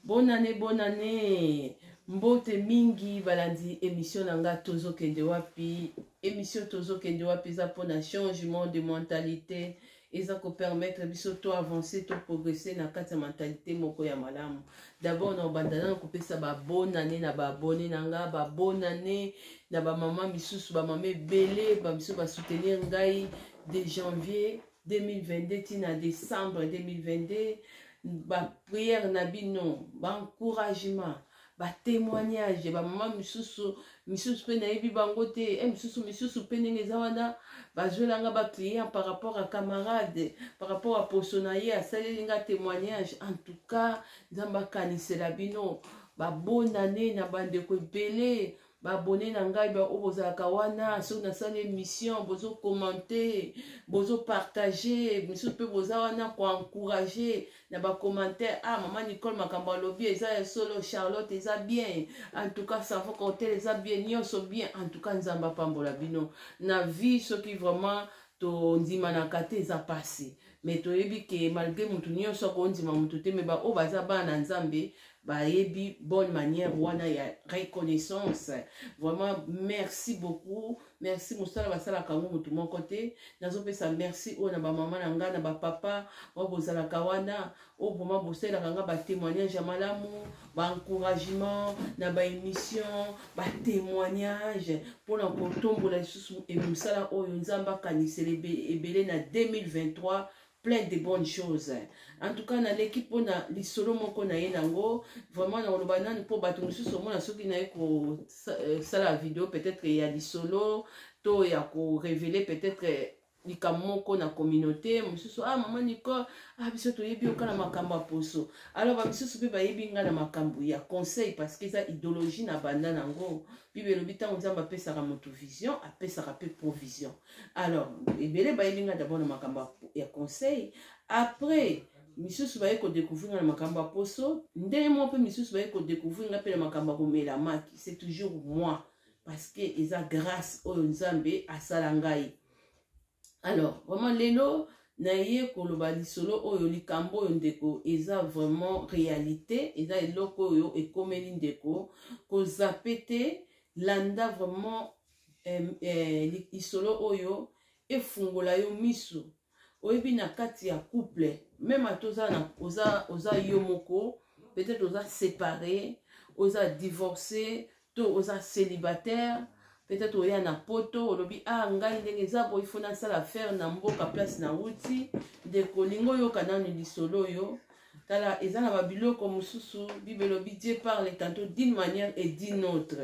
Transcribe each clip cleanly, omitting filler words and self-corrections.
Bonne année, bonne année. Mbote mingi balandi émission na nga Tozokende wapi. Émission Tozokende wapi eza mpona changement de mentalité, eza kopermettre biso to avancer, to progresser na kati ya mentalité moko ya malamu. D'abord na obanda nano kopesa ba bonne année na ba abonné na nga, ba bonne année na bamama misusu, bamama ebele bamisusu basoutenir ngai de janvier 2022 tina décembre 2022. Baprière na bino, baencouragement, batémoignage, bamama misusu misusu mpe nayebi bango te, misusu misusu mpe ndenge eza wana bazwelanga baclient par rapport à camarade, par rapport à poso na ye asaleli nga témoignage. En tout cas, Nzambe akanisela bino. Babonne na bandeko ebele baabonné na ngai, baoyo bozalaka wana soki nasali émission, bozocommenter, bozopartager, misusu mpe boza wana koencourager na bacommentaire: "Ah, mama Nicole, makambo alobi eza ya solo. Charlotte, eza bien. En tout cas, Savon Cortel eza bien, nyonso bien." En tout cas, Nzambe apambola bino na vie. Soki vraiment tondimanaka te, eza pasi, mais toyebi ke malgré motu nyonso akondima motu te, mais baoyo baza bana na Nzambe bayebi bonne manière wana ya reconnaissance. Vraiment, merci beaucoup, merci. Mosala basalaka yango motu moko te. Nazopesa merci oyo na bamama na ngai, na bapapa oyo bozalaka wana, oyo vraiment bosalelaka nga batémoignage ya malamu, baencouragement na baémission, batémoignage mpona kotombola lisusu mosala oyo. Nzambe akanisela ebele na 2023, plein de bonnes choses. En tout cas, naleki mpona lisolo moko na ye nango. Vraiment, na koloba nani mpo bato mosusu omona soki naye kosala video peut-être ya lisolo to ya korévéler peut-être likambo moko na communauté mosusu: "Ah, mama Nicole, ah, biso toyebi yoka na makambo ya poso." Alors bamisusu mpe bayebi nga na makambo ya conseil, parce que eza idéologie na banda nango. Bible elobi ntango Nzambe apesaka moto vision, apesaka mpe provision. Alors ebele bayebi nga d'abord na makambo ya conseil, après misusu baye kodécouvrir nga na makambo ya poso. Ndenge moko mpe misusu baye kodécouvrir nga mpe na makambo ya komela maki. C'est toujours moi, parce que eza grâce oyo Nzambe asala ngai. Alors vraiment, lelo naye koloba lisolo oyo, likambo oyo, ndeko, eza vraiment réalité, eza eloko oyo ekomeli ndeko. Kozapper te, landa vraiment lisolo oyo efungola yo miso. Oyebi, na kati ya couple, même ata oza yo moko, peut-être oza séparé, oza divorcé to oza célibataire, peut-être oya na Poto, olobi: "Ah, ngai ndenge eza boye, faut nasala affaire na mboka place na wuti." Ndeko, olingi oyoka nanu lisolo oyo. Tala, eza na babiloko mosusu. Bible elobi: "Dieu parle tantôt d'une manière et d'une autre."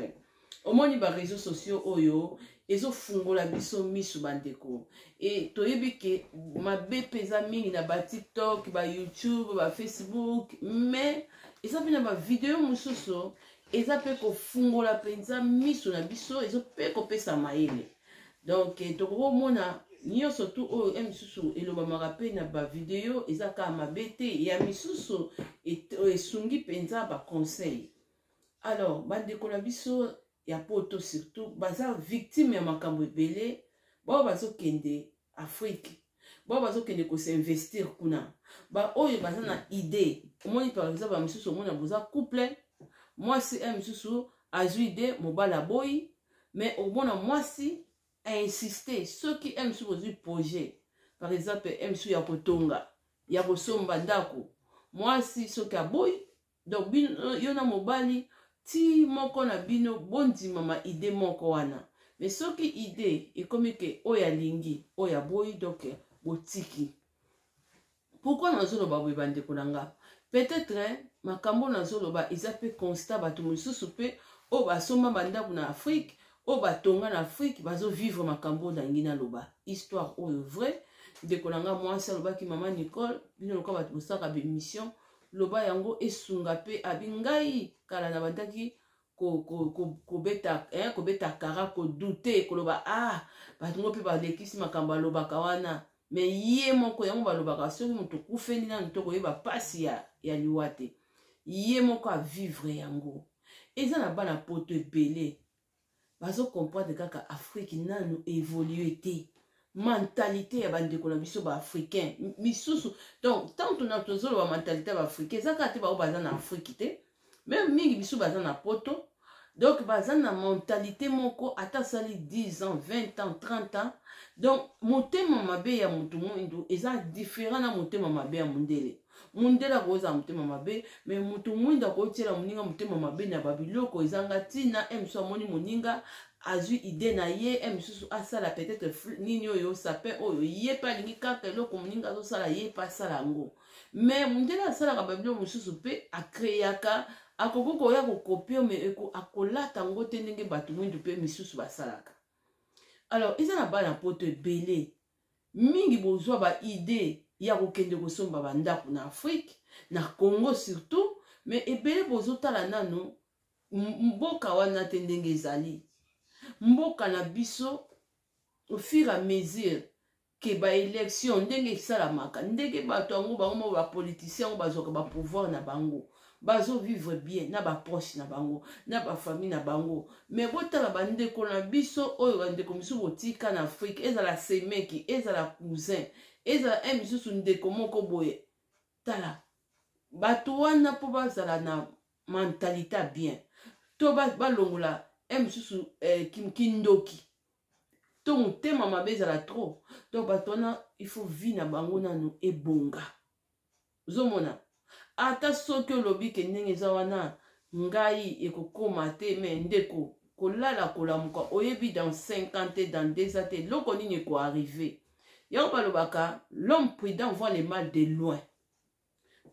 Omoni, baréseaux sociaux oyo ezofungola biso miso, bandeko. E toyebi ke mabe mpe eza mingi na baTikTok, baYouTube, baFacebook, mais eza mpe na bavideo mosusu eza mpe kofungola mpenza miso na biso, eza mpe kopesa mayele. Donc tokokomona nyonso tu oyo ya misusu elobamaka mpe na bavideo eza kaka mabe te, ya misusu esungi mpenza, baconseil. Alors bandeko na biso ya Poto surtout baza victime ya makambo ebele. Bao bazokende Afrique, bao bazokende kos'investir kuna, baoyo baza na idée. Omoni, par exemple, bamisusu omona boza couple, mwasi e misusu azwi idée, mobali aboyi, mais omona mwasi ainsiste. Soki e mosusu bozwi projet, par exemple e mosusu ya kotonga, ya kosomba ndako, mwasi soki aboyi, donc bino, yo na mobali ti moko na bino bondimama idée moko wana. Mais soki idée ekomi ke oyo alingi, oyo aboyi, donc botiki. Pourquoi nazoloba boye, bandeko na nga? Peut-être makambo nazoloba eza mpe constat. Bato mosusu mpe oyo basomba bandako na Afrique, oyo batonga na Afrique, bazovivre makambo oyo nalingi naloba. Histoire oyo vrai. Ndeko na nga mwasi alobaki: "Mama Nicole, bino lokola bato bosalaka baémission, loba yango esunga mpe." Abi ngai kala na bandaki kobeta kara, kodouter, koloba: "Ah, bato ngo mpe balekisi makambo alobaka wana." Mais ye moko yango balobaka, soki moto okufeli nanu to koyeba mpasi ya liwa te. Ye moko avivre yango. Eza na bana Poto ebele bazocomprendre kaka Afrique nanu évolue te. Mentalité ya bandeko na biso baafricain misusu, donc ntango tona tozoloba mentalité ya baafricain, eza kaka te bango baza na Afrique te, même mingi biso baza na poto. Donc baza na mentalité moko, ata asali 10 ans, 20 ans, 30 ans, donc motema mabe ya motu mwindu eza différent na motema mabe ya mondele. Mondele akozala motema mabe, mais motu mwindu akotiela moninga motema mabe na babiloko ezanga ntina. E mosusu amoni moninga azwi idée na ye, e mosusu asala peut-être nini oyo, sapin oyo, ye mpe alingi kaka eloko moninga azosala, ye mpe asala yango. Mais mondele asalaka babiloko mosusu mpe acréaka, akoki koya kocopier, mais akolata yango te ndenge bato mwindu mpe misusu basalaka. Alors eza na bana poto ebele mingi bozwa baidée ya kokende kosomba bandako na Afrique, na Congo surtout, mais ebele bozotala nanu mboka wana te ndenge ezali. Mboka na biso, au fur et à mesure ke baélection ndenge esalamaka, ndenge bato yango bango moko bapoliticien yango bazwaka bapouvoir na bango, bazovivre bien na baproche na bango, na bafamille na bango. Mais botala bandeko na biso oyo, bandeko mosusu botika na Afrique, ezala semeki, ezala cousin, ezala un misusu ndeko moko boye. Tala bato wana, mpo bazala na mentalité bien to balongola un mosusu kindoki to motema mabe ezala trop. Donc bato wana, il faut vie na bango nanu ebonga. Ozomona, ata soki olobi ke ndenge eza wana, ngai ekokóma te, mais ndeko, kolala kolamuka, oyebi dans 5 ans te, dans 2 ans te, eloko nini ekoarriver. Yango balobaka: "L'homme prudent voit le mal de loin."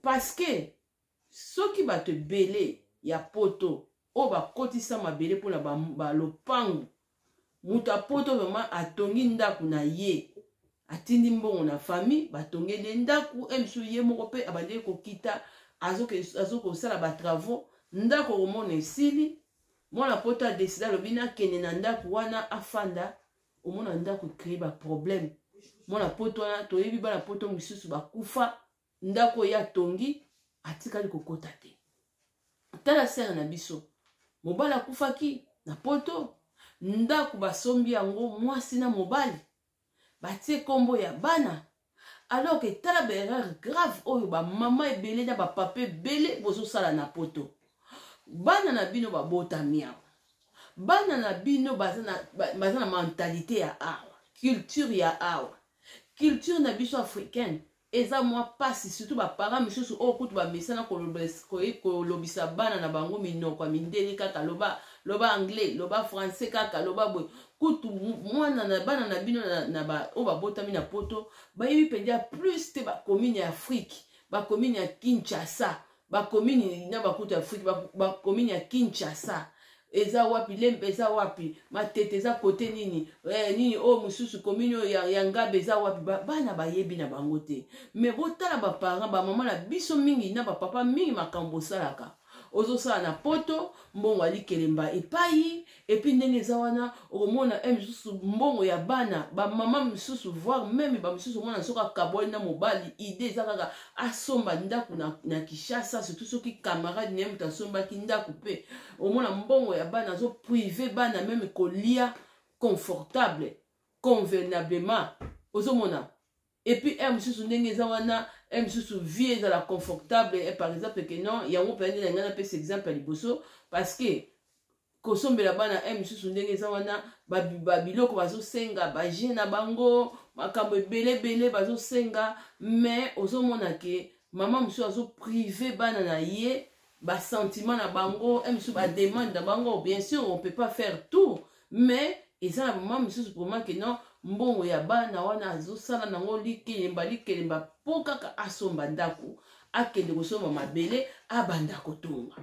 Parce que soki bato ebele ya poto oyo bakotisa mabele mpona balopangu, moto apoto vraiment atongi ndako na ye, atindi mbongo na famille, batongeli ye ndako, e mosusu ye moko mpe abandeki kokita, azokosala batravaux, ndako okomona esili. Mwana poto adécider, alobi nakende na ndako wana afanda, omona ndako ecréer baproblème. Mwana poto wana, toyebi bana poto mosusu bakufa, ndako oyo atongi atikali kokota te. Tala sœur na biso, mobali akufaki na poto, ndako basombi yango mwasi na mobali, batie nkombo ya bana. Alors ke tala baerreur grave oyo bamama ebele na bapapa ebele bozosala na poto. Bana na bino babotami awa, bana na bino baza na mentalité ya awa, culture ya awa. Culture na biso africaine eza mwa mpasi, surtout baparent misusu oyo kutu bamesana kolobisa bana na bango minoko ya mindele kaka, loba, loba anglais, loba français kaka, loba boye. Kutu mwana na bana na bino oyo babotami na poto bayebi mpenza plus te bacommune ya Afrique, bacommune ya Kinshasa, bacommune na bakutu ya Afrique, bacommune ya Kinshasa eza wapi, Lembe eza wapi, Matete eza kote nini, nini oyo mosusu, commune oyo ya Ngabe eza wapi, bana bayebi na bango te. Mais botala baparent, bamama na biso mingi na bapapa mingi, makambo osalaka, ozosala na poto, mbongo alikelemba epai. Et puis ndenge eza wana, okomona e misusu mbongo ya bana, bamama misusu, voire même bamisusu, omona soki akabwani na mobali, idée eza kaka asomba ndako na Kinshasa, surtout soki camarade na ye moto asombaki ndako. Mpe omona mbongo ya bana, azopriver bana même kolia confortable, convenablement. Ozomona, et puis un mosusu ndenge eza wana, un mosusu vie ezala confortable. Par exemple ke non, yango mpenza nde na ngai napesa exemple ya liboso, parce que kosombela bana, un mosusu ndenge eza wana, babiloko bazosenga, baje na bango, makambo ebele ebele bazosenga, mais ozomona ke mama mosusu azopriver bana na ye basentiment na bango, un mosusu bademande na bango. Bien sûr, on peut pas faire tout, mais eza na mama mosusu vraiment ke non, mbongo ya bana wana azosala nango likelemba likelemba mpo kaka asomba ndako, akende kosomba mabele, abanda kotonga.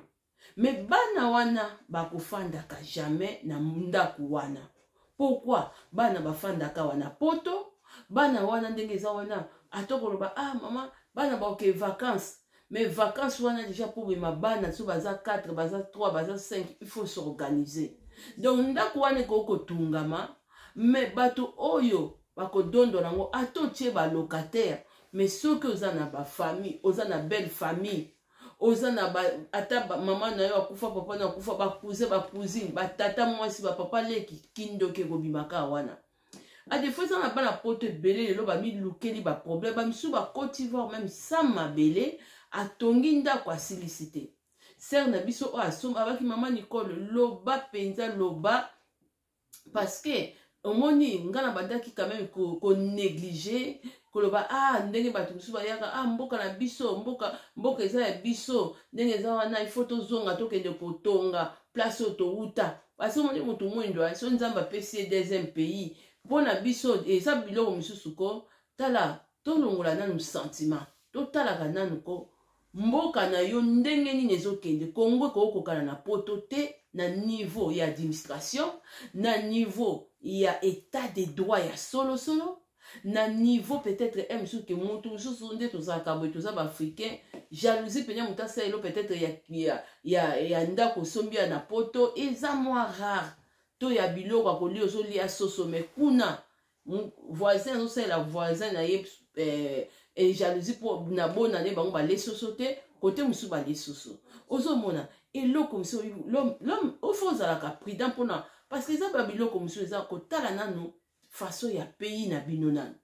Mais bana wana bakofandaka jamais na ndako wana. Pourquoi bana bafandaka wana poto? Bana wana ndenge eza wana, ata koloba: "Ah mama, bana baoke vacance." Mais vacance wana déjà, mpo bema bana so baza 4, baza 3, baza 5, il faut s'organiser. Donc ndako wana ekoki kotungama, mais bato oyo bakodondola yango, ata otie balocataire, mais soki oza na bafamille, oza na belle famille, oza na ba, ata ba, mama na yo akufa, papa na akufa, bacousin, bacousine, batata mwasi, bapapa leki, kindoki ekobimaka wana. A des fois eza na bana poto ebele lelo bamilukeli baproblème, bamisusu bakoti voir même sans mabele, atongi ndako asilisi te. Sere na biso oyo asomba abaki mama Nicole, loba mpenza, loba, parce que omoni nga na bandaki quand même ko négliger koloba ah, ndenge bato mosusu bayaka, ah, mboka na biso, mboka eza ya biso, ndenge eza wana, il faut tozonga, tokende kotonga place oyo towuta. Parce omoni motu mwindo, so Nzambe apesi ye deuxième pays, mpo na biso eza biloko mosusu. Ko tala, tolongola nanu sentiment, totalaka nanu ko mboka na yo ndenge nini ezokende. Kongo ekokokana na poto te na niveau ya administration, na niveau ya état de droit ya solosolo, na niveau peut-être e mosusu ke motu mosusu nde tozalaka boye, toza baafricain, jalousie pene moto asalelo peut-être ya ndako osombi ya na poto eza mwa rare, to ya biloko akolia, ozolia soso, mais kuna voisin azosalela voisin na ye jalousie mpo na bona nde bango balie soso te, kote mosusu balie soso. Ozomona eloko mosusu, ofo ozalaka prudent mpona, parce que eza babiloko mosusu eza kotala nanu façon ya pays na bino nanu,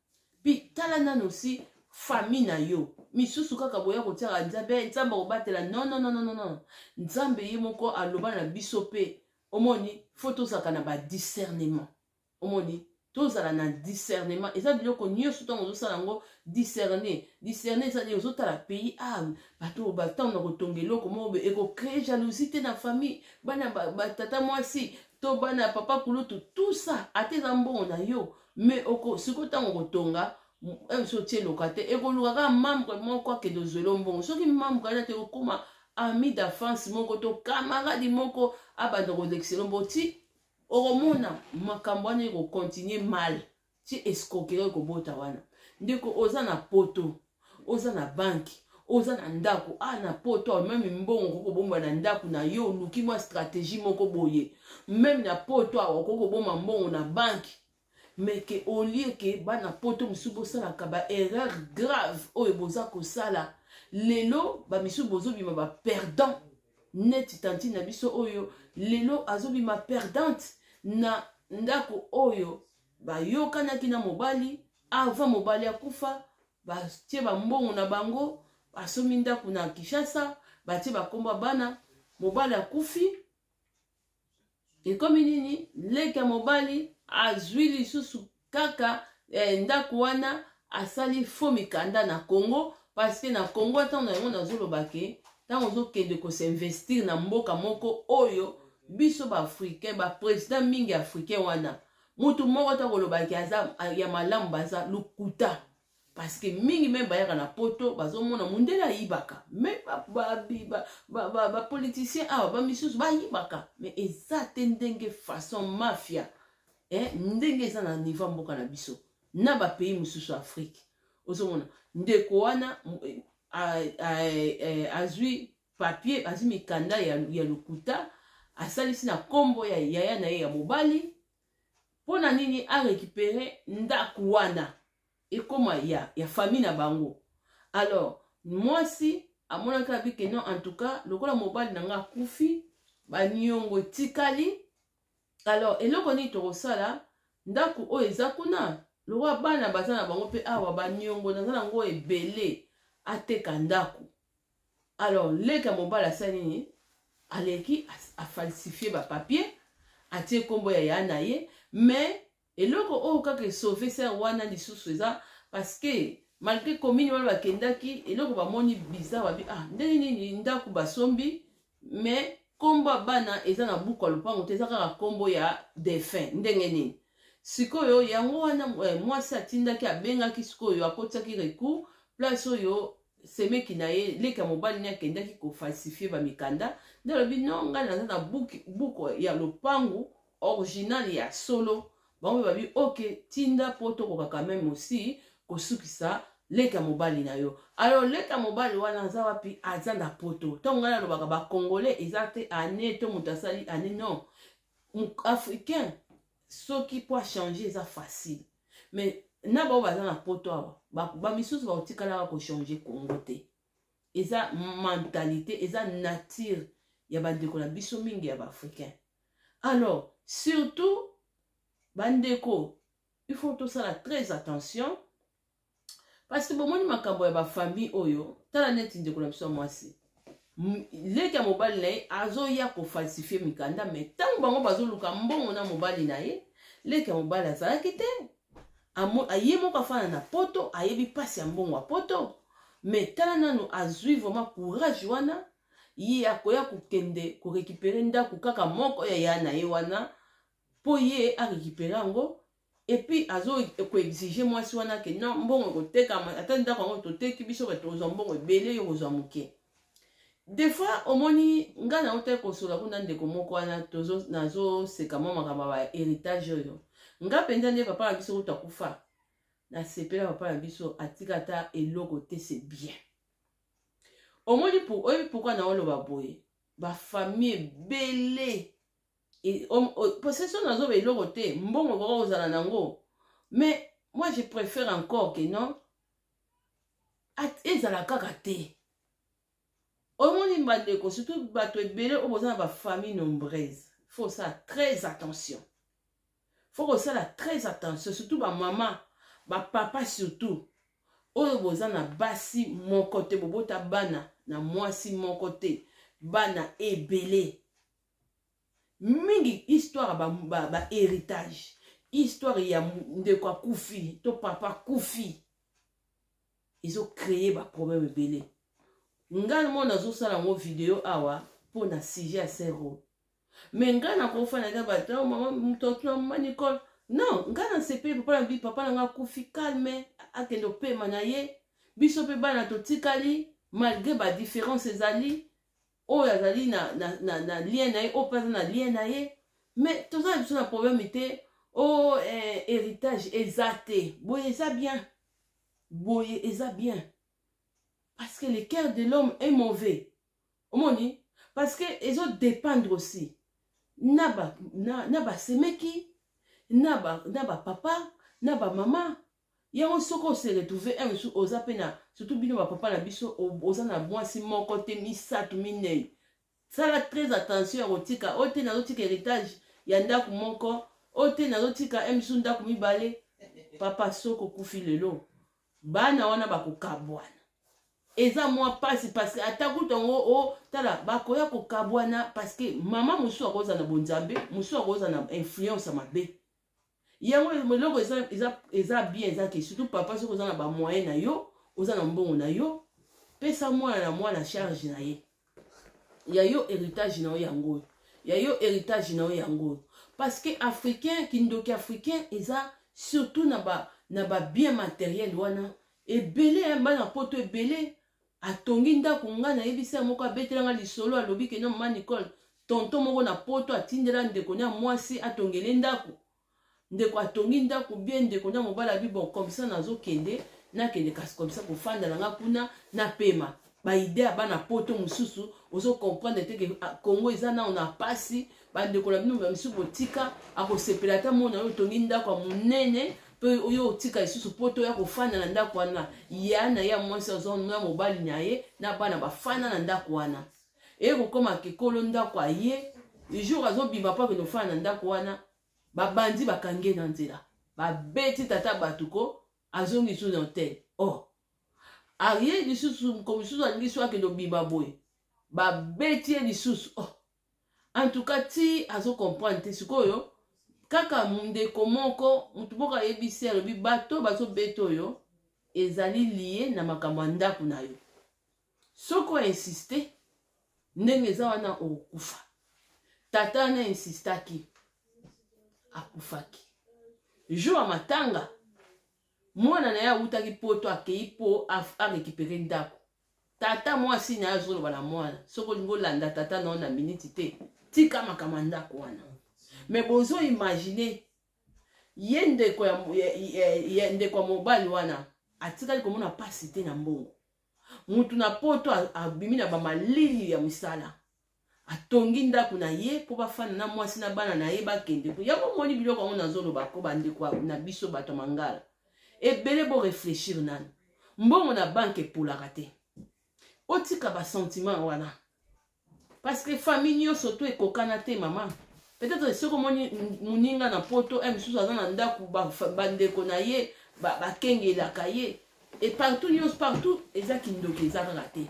puis tala nanu aussi famille na yo. Misusu kaka boya kotiaka Nzambe, Nzambe akobatela. Non, non, non, non, non, Nzambe ye moko aloba na biso mpe omoni, faut tozalaka na badiscernement. Omoni, tozala na discernement, eza biloko nyonso ntango ozosala yango, discerne. Discerne eza nini? Ozotala pays, ah, bato batango na kotonga eloko moko boye ekocréer jalousie te na famille, bana batata mwasi to bana ya papa kulutu, tout ça. Ata eza mbongo na yo, mais sikoyo ntango kotonga, mosu otie eloka te, ekoluka kaka membre moko akende ozwela mbongo. Soki membre wana te, ekokóma ami d'enfance moko to camarade moko abanda kolekisela mbongo ti okomona makambo wana ekocontinuer mal ti escroquerie ekobota wana. Ndeko, oza na poto, oza na banque, oza na ndako a na poto, même mbongo okoki kobomba na ndako na yo, oluki mwa stratégie moko boye. Même na poto awa okoki kobomba mbongo na banque, mais ke au lieu ke bana poto mosusu bosalaka baerreur grave oyo boza kosala lelo, bamisusu bozobima baperdant, neti tantine na biso oyo lelo azobima perdante na ndako oyo bayokanaki na mobali avant mobali akufa. Batie bambongo na bango, basomi ndako na Kinshasa, batie bakomba bana. Mobali akufi, ekomi nini? Leki ya mobali azwi lisusu kaka ndako wana, asali faux mikanda na Congo, parce que na Congo, ntango na yango nazoloba ke ntango ozokende kos'investir na mboka moko oyo biso baafricain, baprésident mingi africain wana, mutu moko ta kolobaki aza ya malamu, baza lokuta, parce que mingi même bayaka na poto, bazomona mundele ayibaka, mais bapoliticien awa bamisusu bayibaka, mais eza te ndenge façon mafia, ndenge eza na niveau ya mboka na biso na bapays mosusu Afrique. Ozomona ndeko wana azwi papier, azwi mikanda ya lokuta, asalisi na nkombo ya yaya na ye ya mobali. Mpo na nini? Arécupérer ndako wana ekóma ya famille na bango. Alors mwasi amonaki abi ke non, en tout cas lokola mobali na nga akufi, baniongo etikali, alors eloko nini tokosala? Ndako oyo eza kuna, lokola bana baza na bango mpe awa, baniongo naza nango ebele, ateka ndako. Alors leki ya mobali asali nini? Aleki afalsifier bapapier, atie nkombo ya ya na ye. Mais eloko oyo kaka esauver sœur wana lisusu eza parce que malgré commune wana bakendaki, eloko bamoni bizarre, babi: "Ah, ndenge nini ndako basombi, mais nkombo ya bana eza na buku ya lopango te, eza kaka nkombo ya défunt, ndenge nini?" Sikoyo yango wana mwasi atindaki, abengaki, sikoyo akotiaki recours place oyo semeki na ye, leki ya mobali ne, akendaki kofalsifier bamikanda. Nde alobi: "Non, ngai naza na buku ya lopangu original ya solo." Bango mpe babi: "Ok, tinda mpo tokoka quand même aussi kosukisa leki ya mobali na yo." Alors leki ya mobali wana aza wapi? Aza na poto. Ntango ngai nalobaka bacongolais, eza te ane to moto asali ane, non, africain soki mpo achanger eza facile, mais na bao baza na poto awa, bamisusu bakotikalaka kochanger Congo te. Eza mentalité, eza nature ya bandeko na biso mingi ya baafricain. Alors surtout bandeko Il faut tosala très attention, parce que bomoni makambo ya bafamille oyo. Tala neti ndeko na biso ya mwasi, leki ya mobali na ye azoya kofalsifier mikanda. Mais ntango bango bazoluka mbongo na mobali na ye, leki ya mobali azalaki te. Ye moko afanda na Poto, ayebi mpasi ya mbongo ya Poto. Mais tala nanu, azwi vraiment courage wana, ye akoya kokende korécupérer ndako kaka moko ya ya na ye wana, mpo ye arécupérer yango. Et puis azo koexiger mwasi wana ke non, mbongo ekotekama, ata ndako yango toteki, biso bato tozwa mbongo ebele, yo kozwa moke. Des fois omoni, ngai nauta kosola kuna, ndeko moko wana, nazoseka mwa makambo ya bahéritage oyo. Nga mpenza, nde papa na biso kutu akufa, nasepela. Papa na biso atika ata eloko te, c'est bien. Omoni, oyebi pourquoi naoloba boye? Bafamille ebele, possession, nazoba eloko te, mbongo ekoka kozala nango, mais moi je préfère encore que non, ezala kaka te. Omoni bandeko, surtout bato ebele oyo boza na bafamille nombreuse, faut osala très attention, faut kosala très attention, surtout bamama, bapapa, surtout oyo boza na basi moko te, bobota bana na mwasi moko te, bana ebele mingi. Histoire ya bahéritage, ba, ba histoire ya ndeko akufi to papa akufi, ezocréer baproblème ebele. Ngai mo nazosala yango video awa mpo na sujet ya sero, mais ngai nakofanda te. Bato, mama, moto atuna, mama Nicole, non, ngai nasepeli. Papa na bi, papa na ngai akufi calme, akende opema na ye. Biso mpe bana totikali, malgré badifférence ezali, oyo azali na lien na ye, oyo mpe aza na lien na ye, mais toza na biso na problème te. O héritage eza te boye, eza bien boye, eza bien, parce que le cœur de l'homme est mauvais. Omoni, parce que ezodépendre aussi na basemeki, na bapapa, na bamama. Yango soki ose retrouve un mosusu, oza mpe na, surtout bino bapapa na biso, oza na mwasi moko te, misato, minei, sala très attention ya kotika oyo te. Nazotika héritage ya ndako moko oyo te, nazotika mosusu ndako mibale. Papa, soki okufi lelo, bana wana bakokabwana. Eza mwa mpasi, parce que ata kutu yango o tala, bakoya kokabwana, parce que mama mosusu akozala na bonzambe, mosusu akozala na influence ya mabe. Yango eloko eza bien eza ke, surtout papa, soki oza na bamoyen na yo, oza na mbongo na yo, pesa mwana na mwana charge na ye. Ya yo héritage na yo yango oyo, ya yo héritage na yo yango oyo, parce que africain, kindoki africain eza surtout na babien matériel wana ebele. Bana Poto ebele atongi ndako. Ngai nayebisi ya moko, abetelanga lisolo, alobi ke no, mama Nicole, tonton moko na Poto atindela ndeko na mwasi atongele ndako. Ndeko atongi ndako bien. Ndeko na mobali abi: "Bon, comme ça nazokende, nakende kasi comme ça kofanda na nga kuna, napema." Baidée ya bana Poto mosusu, ozocomprendre te ke Congo eza nao na pasi. Bandeko na bino misusu botika, akosepela ata mona oyo otongi ndako ya monene, mpe oyo otika lisusu Poto oya kofanda na ndako wana. Ya na ye mwasi aza na mobali na ye na bana, bafanda na ndako wana. Eye kokóma kekolo ndako, aye jour azobima mpo akende kofanda na ndako wana, babandi bakangi na nzela, babeti tata bato ko azongi lisusu na hotel. Oh, aye lisusu moko mosusu, alingi so akende obima boye, babeti ye lisusu. Oh, en tout cas ti azocomprendre te. Sikoyo kaka ndeko moko, motu moko ayebisi, alobi: "Bato bazobeta oyo ezali lié na makambo ya ndako na yo. Soki oinsiste ndenge eza wana, okokufa." Tata wana insistaki, akufaki. Jour ya matanga, mwana na ye awutaki Poto, akei mpo arécupérer ndako. Tata mwasi na ye azoloba na mwana: "Soki olingi olanda tata na yo na miniti te, tika makambo ya ndako wana." Mais bozoimaginer, ye ndeko ya ndeko ya mobali wana atikali komona mpasi te na mbongo. Mutu na Poto abimi na bamalili ya misala, atongi ndako na ye mpo bafanda na mwasi na bana na ye, bakende. Yango moni biloko yango nazoloba ko bandeko na biso bato ya mangala ebele, boréfléchir nanu. Mbongo na banke epolaka te. Otika basentiment wana, parce que famille nyonso to ekokana te. Mama, Peut-être soki omoni moninga na poto, eh, mosusu aza na ndako, bandeko na ye bakengelaka ye et partout nyonso, partout eza kindoki, eza kaka te.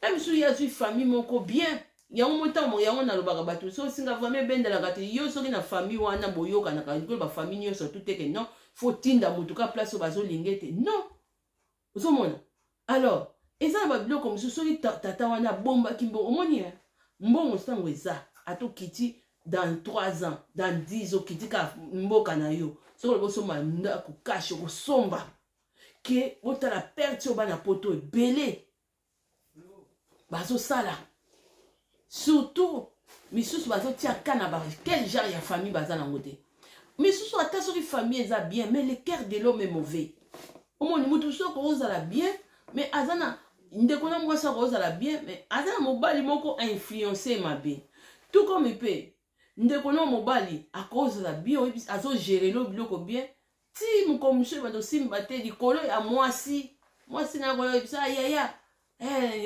E mosusu ye azwi famille moko bien. Yango mo ntango yango nalobaka, bato so osinga vraiment ebendelaka te. Yo soki na famille wana boyokanaka likolo, bafamille nyonso tu teke non, faut tinda motu ka place oyo bazolinga ete non. Ozomona, alors eza na babiloko mosusu. Soki tata wana abombaki mbongo, omoni mbongo ntango eza, ata okiti dans 3 ans, dans 10, okiti kaka mboka na yo, soki olobi osomba ndako cash, okosomba. Ke botala perte oyo bana poto ebele bazosala, surtout misusu bazotia ka na ba quel genre ya famille baza nango te. Misusu, ata soki famille eza bien, mais le cœur de l'homme est mauvais. Omoni, motu mosusu akozala bien, mais aza na ndeko na mwasi, akozala bien, mais aza na mobali moko influence mabe. Tout comme mpe ndeko na mobali akozala bien, azogérer lo biloko bien, ti mokolo mosusu ebanda osimba te likolo ya mwasi. Mwasi na koyebisa: "Ayaya, eh,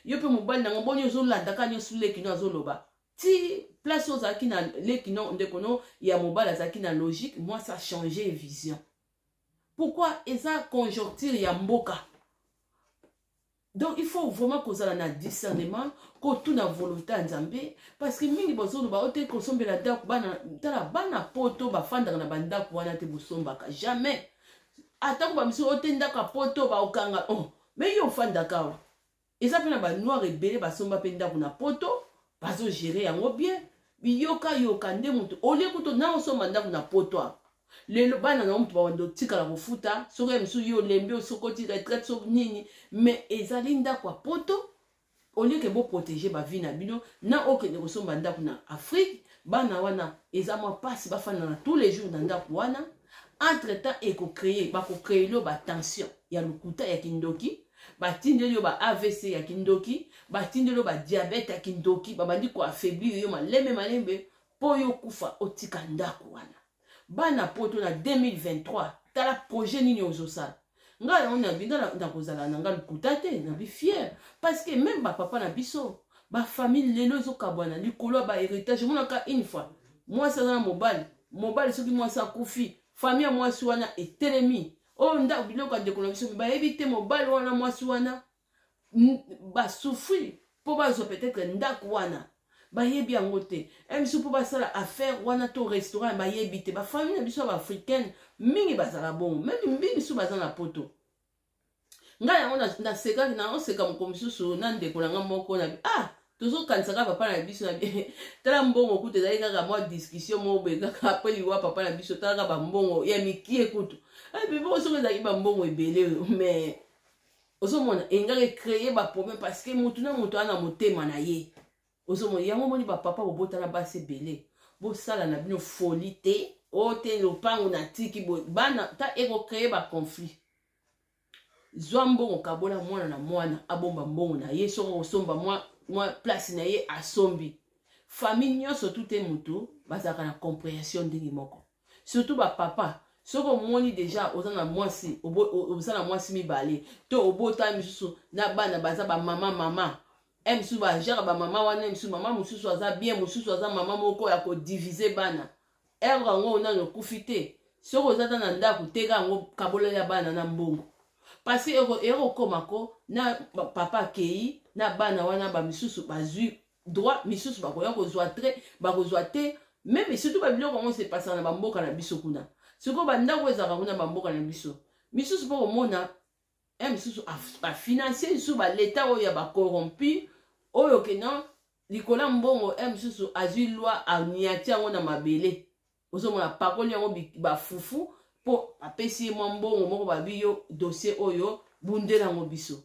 yo mpe mobali nanga, boni ozolandaka nyonso leki no azoloba?" Ti place oyo ozalaki na leki no, ndeko no ya mobali azalaki na logique, mwasi achange vision. Pourquoi? Eza conjoncture ya mboka. Donc il faut vraiment kozala na discernement, kotuna volonté ya Nzambe, parce que mingi bazoloba o te kosombela ndako bana. Tala, bana poto bafandaka na bandako wana te, bosombaka jamais. Atako bamisu o te ndako ya poto baokanga, oh, mais yo ofandaka awa. Eza mpe na banoir ebele basomba mpe ndako na poto, bazogérer yango bien. Biyokayoka nde moto olie kutu na osomba ndako na poto awa lelo, bana na moto babanda otikala kofuta. Soki ya misusu yo olembi, osokoti retraite, soki nini, mais ezali ndako ya poto. Olieke boprotéger bavie na bino na okende kosomba ndako na Afrique, bana wana eza mwa mpasi bafanda na tous les jours na ndako wana. Entre temps ekocréer, bakocréer yo batension ya lokuta ya kindoki, batindeli yo ba AVC ya kindoki, batindeli yo badiabète ya kindoki, babandi koaffaiblir yo malembe malembe mpo yo kufa otika ndako wana. Bana poto na 2023, tala projet nini ozosala. Ngai yango nabi, nga nakozala na nga lokuta te, nabi fier, parce que même bapapa na biso, bafamille lelo ezokabwana likolo ya bahéritage. Omonaka une fois mwasi aza na mobali, mobali soki mwasi akufi, famille ya mwasi wana etelemi oyo ndako, biloko ya ndeko na biso. Bayebi te mobali wana, mwasi wana basouffrir mpo bazwa peut-être ndako wana, bayebi yango te. Biso mpo basala affaire wana to restaurant, bayebi te. Bafamille na biso ya baafricaine mingi bazala bongo, même mingi so baza na poto. Ngai yango nasekaki, naoseka moko mosusu na ndeko na nga moko na ah, tozokanisaka papa na biso na tala mbongo kutu ezali kaka mwa discussion moko boye kaka après liwa papa na biso. Talaka bambongo ya mikie kutu bongo, soki ezalaki bambongo ebele, mais ozomona engaki ecréer baproblème, parce que motu na moto aza na motema na ye. Ozomona yango, omoni bapapa bobotana basi ebele, bosala na bino folie te. Oyo te lopango natiki boye, bana ta ekocréer baconflit. Zwa mbongo, kabola mwana na mwana, abomba mbongo na ye. Soki okosomba mwa, mwa place na ye, asombi. Famille nyonso tu te motu bazalaka na compréhension ndenge moko, surtout bapapa. Soki omoni déjà oza na mwasi, oza na mwasi mibale to obota misusu na bana, baza bamama mama e misusu, bajare bamama wana misusu, mama mosusu aza bien, mosusu aza mama moko ya kodiviser bana. Ere yango nano okufi te, soki oza ta na ndako, teka yango, kabolela bana na mbongo, parce que ekokóma ko na papa akei na bana wana, bamisusu bazwi droit, misusu bakoya kozwa tre, bakozwa te. Même surtout babiloko yango sepasaka na bamboka na biso kuna. Sikoyo bandako ezalaka kuna, bamboka na biso misusu, mpo komona e misusu bafinancie lisusu baleta oyo ya bacorrompu oyo kena likolo ya mbongo. E misusu azwi loi, aniati yango na mabele, ozomona pakoli yango bafufu mpo apesi ye mwa mbongo moko, babi yo dossier oyo bundela yango biso.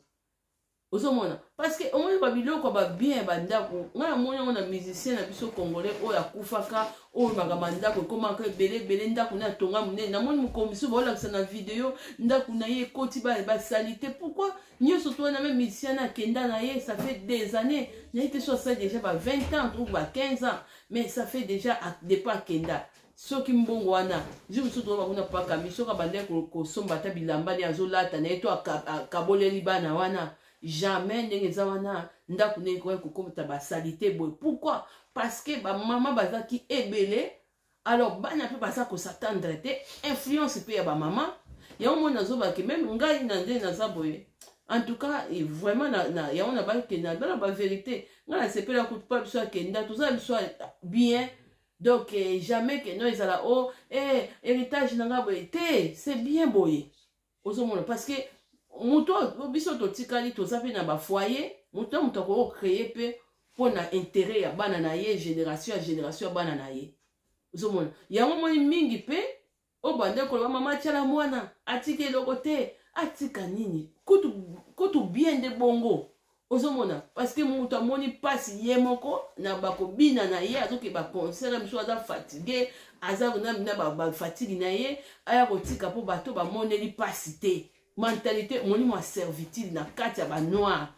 Ozomona, parce que omoni babiloko ya babien ya bandako. Ngai namoni yango na musicien na biso congolais oyo akufaka, oyo makambo ya ndako ekomaka ebele ebele. Ndako na atonga monene, namoni mokolo mosusu baolakisa na video ndako na ye ekoti basali te. Pourquoi nyonso to wana? Même musicien na akenda na ye, ça fait des années, naye te so asali déjà ba 20 ans ou ba 15 ans, mais ça fait déjà depuis akenda. Soki mbongo wana jour mosusu toza bakuna pakami, soki abandaki kosomba ata bilamba ne azolata na ye to akaboleli bana wana. Jamais ndenge eza wana, ndako ndenge ekoki kokota basalite boye. Pourquoi? Parce que bamama bazalaki ebele. Alors bana mpe baza kos'attendre te, influence mpe ya bamama. Yango moi nazobake, même ngai na nde naza boye, en tout cas vraiment na yango na bakenda bana bavérité. Ngai nasepela kutu mpa biso akenda, toza biso bien. Donc jamais ke no ezala o oh, héritage na ngai boye te. C'est bien boye, ozomona, parce que moto biso totikali, toza mpe na bafoyer. Moto na moto akoki kocréer mpe mpo na intérêt ya bana na ye, génération ya génération ya bana na ye. Ozomona yango, moni mingi mpe oyo bande koloba: "Mama atiala mwana, atika eloko te." Atika nini? Kutu, kutu bien nde bongo. Ozomona, parce que moto amoni mpasi ye moko na bakobina na ye, azoke baconcert mosusu, aza fatigué, aza na bafatigue na ye, aya kotika mpo bato bamoneli mpasi te. Mentalité molimo ya servitude na kati ya banoir.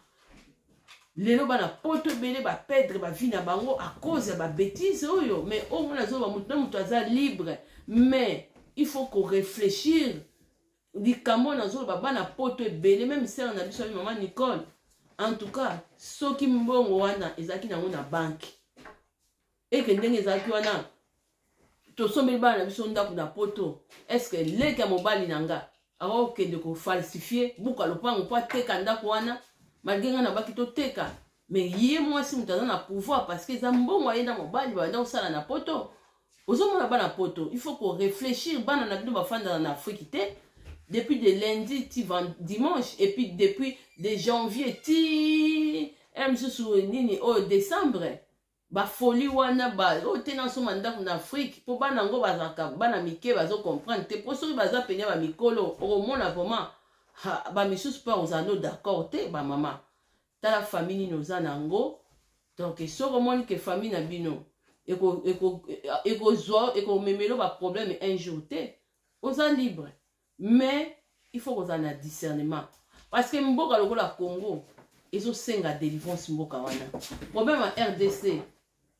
Lelo bana Poto ebele baperdre bavie na bango à cause ya babêtises oyo. Mais oyo mona azoba, moto na moto aza libre, mais il faut koréfléchir likambo oyo nazoloba. Bana Poto ebele, même sœur na biso abi mama Nicole, en tout cas soki mbongo wana ezalaki nango na banque, eke ndenge ezalaki wana, tosombeli bana na biso ndako na Poto, est-ce leki ya mobali na nga akokende kofalsifier buka lopango mpo ateka ndako wana? Malgré ngai nabaki toteka, mais ye mwasi moto aza na pouvoir, parce que eza mbongo aye na mobali babanda kosala na Poto. Ozomona, bana Poto, il faut koréfléchir. Bana na bino bafandaka na Afrique te depuis de lundi ti dimanche, et puis depuis de janvier ti mosusu nini oyo, décembre. Bafoli wana oyo te, nasomba ndako na Afrique mpo bana yango bazalaka bana mike, bazocomprendre te. Mpo soki baza pene ya bamikolo, okomona vraiment bamisusu mpe kozala no d'accord te. Bamama, tala famille nini oza na yango. Donc soki omoni ke famille na bino ekozwa, ekomemela baproblème un jour te, oza libre. Mais il faut kozala na discernement, parce que mboka lokola Congo ezosenga délivrance. Mboka wana, problème ya RDC,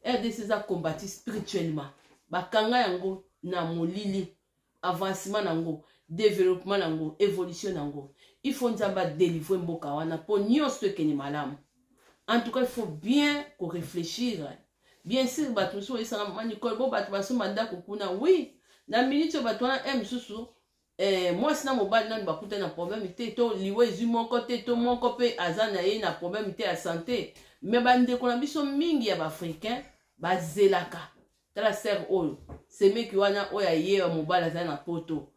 RDC eza combattu spirituellement. Bakanga yango na molili. Avancement nango, développement nango, évolution nango, il faut Nzambe adélivre mboka wana mpo nyonso ekende malamu. En tout cas, il faut bien koréfléchir. Bien sûr, bato mosusu oyesanga: "Mama Nicole, bo bato basomba ndako kuna." Oui, na minute oyo bato wana mosusu, mwasi na mobali nani bakutani na problème te, to liwa ezwi moko te, to moko mpe aza na ye na problème te ya santé. Mais bandeko na biso mingi ya baafricain bazelaka. Tala sœur oyo, semeki wana oyo aye, mobali azali na Poto.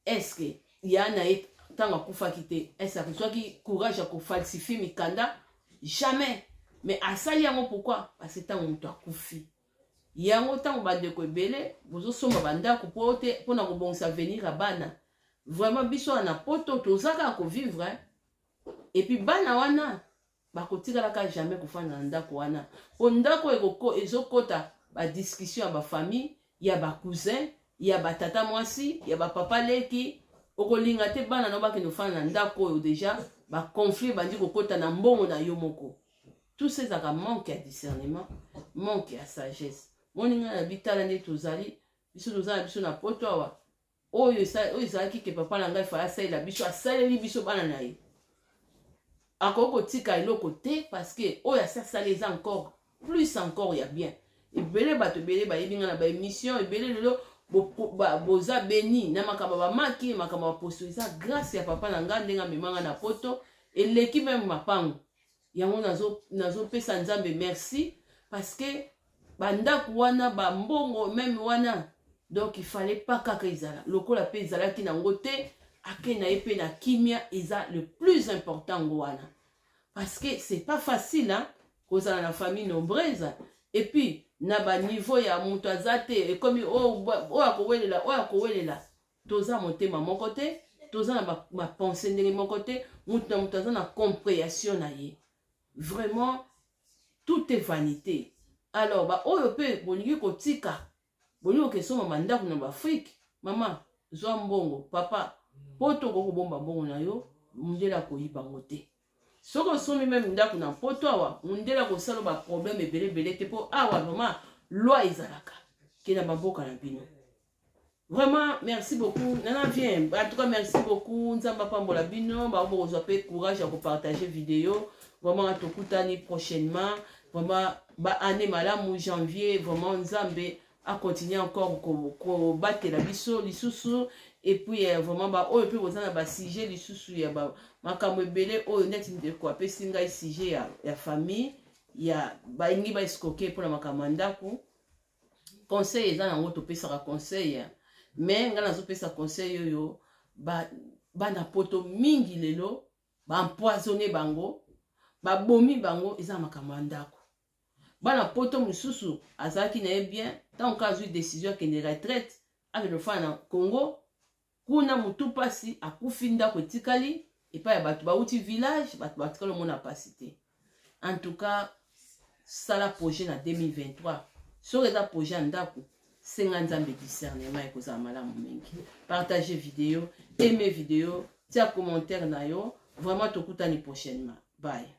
Est-ce ya na ye ntango akufaki te, est-ce azwaki courage ya kofalsifier mikanda? Jamais. Mais asali yango pourquoi? Parce que ntango moto akufi yango, ntango bandeko ebele bozosomba bandako mpo te mpona kobongisa avenir ya bana. Vraiment, biso wana na Poto toza kaka kovivre, et puis bana wana bakotikalaka jamais kofanda na ndako wana, mpo ndako ezokɔta badiscussion ya bafamille, ya bacousin, ya batata mwasi, ya bapapa leki. Okolinga te bana no bakende kofanda na ndako oyo déjà baconflit ebandi kokɔta na mbongo na yo moko. Tout ça ezalaka manque ya discernement, manque ya sagesse. Moninga na bitala nde tozali, biso toza na biso na Poto awa. Oyo ezalaki ke papa na ngai fala asalela biso, asaleli biso bana na ye, akoki kotika eloko te, parce que oyo asi asali eza encore plus, encore ya bien. Ebele, bato ebele bayebi ngai na baémission ebele. Lelo boza beni na makambo bamaki, makambo baposo, eza grâce ya papa na ngai, ndenge amemanga na Poto, eleki même mapango yango. Nazopesa Nzambe merci, parce que bandako wana, bambongo même wana, donc il fallait pas kaka ezala lokola mpe ezalaki nango te. Ake na ye mpe na kimia, eza le plus important ngo wana, parce que c'est pas facile, hein, kozala na famille nombreuse, et puis na baniveau ya moto aza te, ekomi oyo akowelela, oyo akowelela. Toza motema moko te, toza na bapensées ndenge moko te, moto na moto aza na compréhension na ye. Vraiment, tout est vanité. Alors baoyo mpe bolingi kotika, bolingi kokesomba bandako na baAfrike, mama zwa mbongo, papa, mpo tokoki kobomba mbongo na yo, mundele akoyiba yango te. Soki osombi même ndako na Poto awa, mundele akosala baproblème ebele ebele te, mpo awa vraiment loi ezalaka ke na bamboka na bino. Vraiment, merci beaucoup. Nana, viens. En tout cas, merci beaucoup. Nzambe apambola bino. Ba bokozwa pe courage ya kopartager vidéo. Vraiment, tokutani prochainement. Vraiment, ba année malamu janvier. Vraiment, Nzambe a continuer encore kobatela biso lisusu. Et puis, vraiment, ba oyo pe boza na ba sujet lisusu ya ba makambo ebele oyo neti ndeko apesi ngai sujet ya famille ya balingi ba escroquer mpona makambo ya ndako. Conseil eza nango, topesaka conseil, mais ngai nazopesa conseil oyo bana poto mingi lelo baempoisonne bango, babomi bango, eza makambo ya ndako. Bana poto mosusu azalaki na ye bien, ntango ka azwi décision akende retraite, akende kofanda na Congo kuna, motu mpasi akufi, ndako etikali epai ya bato bauti village, bato batikali omona mpasi te. En tout cas, sala projet na 2023. Soki eza projet ya ndako, senga Nzambe discernement, ekozala malamu mingi. Partage vidéo, aime vidéo, tia commentaire na yo. Vraiment, tokutani prochainement. Bye.